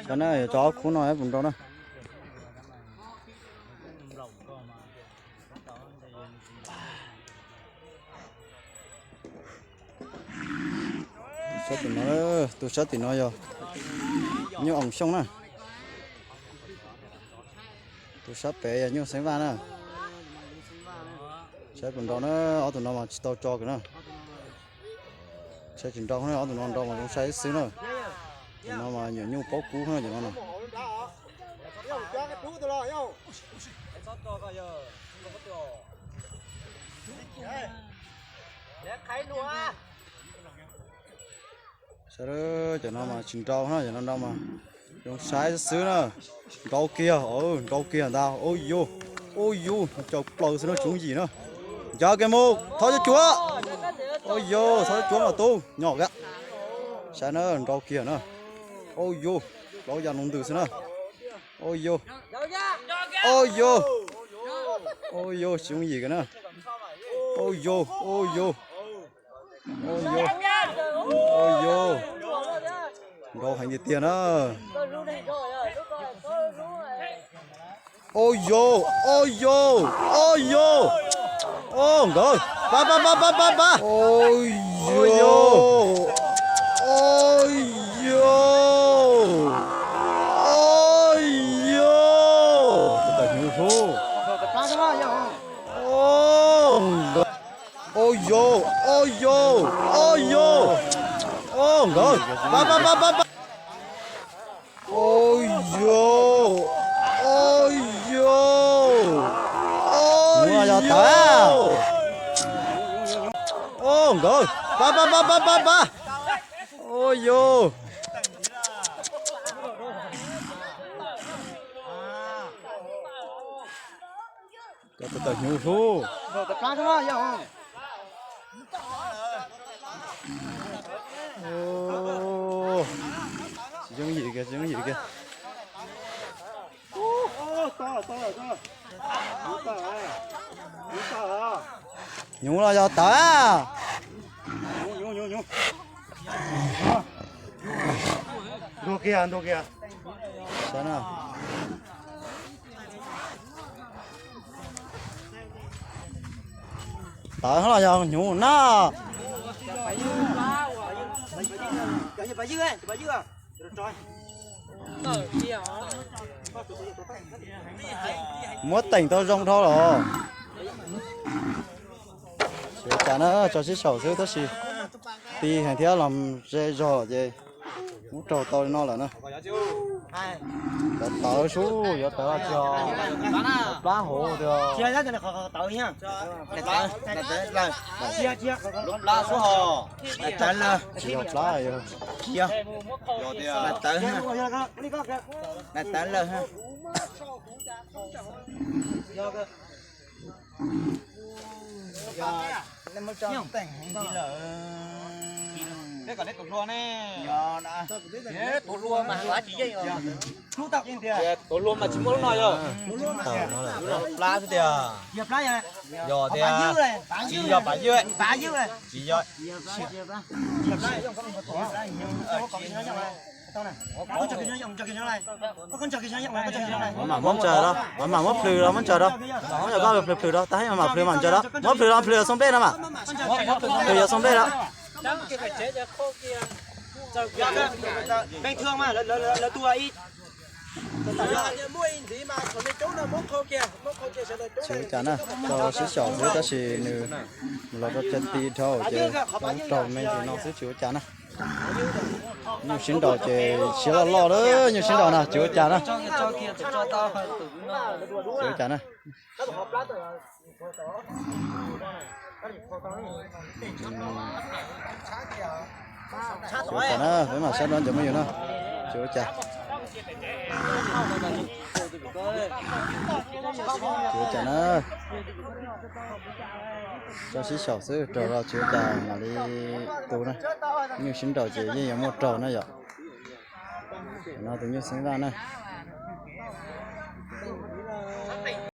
Cov na, yog cov ob khub no puas nrau na. Tus sab tim no, tus sab tim no yog Nyuj Oom Xyooj na. Tus sab pem yog Nyuj Xeeb Vaj na. Saib puas nrau na, ob tug no mas tsis tau tso kiag na. Saib tsis nrau na, ob tug no nrau mas zoo saib xwb na. Tus no mas nyuam nyuj paub kub na, cov no na. Saib, cov no mas tsis nrau na, cov no nrau mas zoo saib xwb na. Nrau kiag, nrau kiag ntag. Ua yuj, ua yuj, caum plaws xwb na, tsis yooj yim na. Ncav kiag mus, thov cov cuav. Ua yuj, thov cov cuav no tub nyom kiag. Saib na, nrau kiag na. Ua yuj, plaub ya noo ntws xwb na. Ua yuj, ua yuj, ua yuj, tsis yooj yim kiag na. Ua yuj, ua yuj, ua yuj, ua yuj, nrau heev tiag tiag na. Ua yuj, ua yuj, ua yuj, ua nkawd, pab pab pab pab pab pab. Ua yuj, ua yuj, ua yuj, ua nkawd. Ua yuj, ua yuj, ua nkawd, pab pab pab pab pab. Ua yuj, ua yuj, ua yuj, ua nkawd, pab pab pab pab pab pab. Ua yuj. Cov tus tawm hnyuv hlub. Tsis yooj yim kiag, tsis yooj yim kiag. Hnyuv los yog tawv? Ntuag kiag, ntuag kiag. Tawv los yog hnyuv na? Muab teem tau zoo dhau los. Tsis ua cas na, tso sib saum xwb tab sis ti heev thiab los ze zog ces muab raug tau li no lawm na. Cov tawv sub, yuav tawv los tsis, plab hauv tiag. Lub plab sub hos, tsis yog plab, yog tias tawv, tawv lawm. Peb kom neb tus hlua ne. Tus hlua mas hla tsis yeej. Tus hlua mas tsis muaj lub no yog. Plab xwb tiag. Yog tiag. Tsis yog pav ywg. Tsis yog. Mam muab ntsaws los, mam muab plhws los, muab cov ko plhws plhws los, tas ib mam plhws mam ntsaws los, muab plhws los, plhws xoo npej no mas. Plhws yuav xoo npej los. Tsis ua cas na, tso sib xyaum xwb tab sis nws mus los rau cov ti dhau ces raug me ntsis no xwb tsis ua cas na. Nyuj sib nraus ces siav loj loj lawm, nyuj sib nraus na tsis ua cas na. Tsis ua cas na. Tsis ua cas na, peb mam saib dua ntawm muaj yus na. Tsis ua cas. Tsis ua cas na. Tso sib xyaum xwb, raug los tsis ua cas mam li tu na. Nyuj sib nraus ces yeej yuav muaj raug na yom. No tus nyuj xeeb vaj na.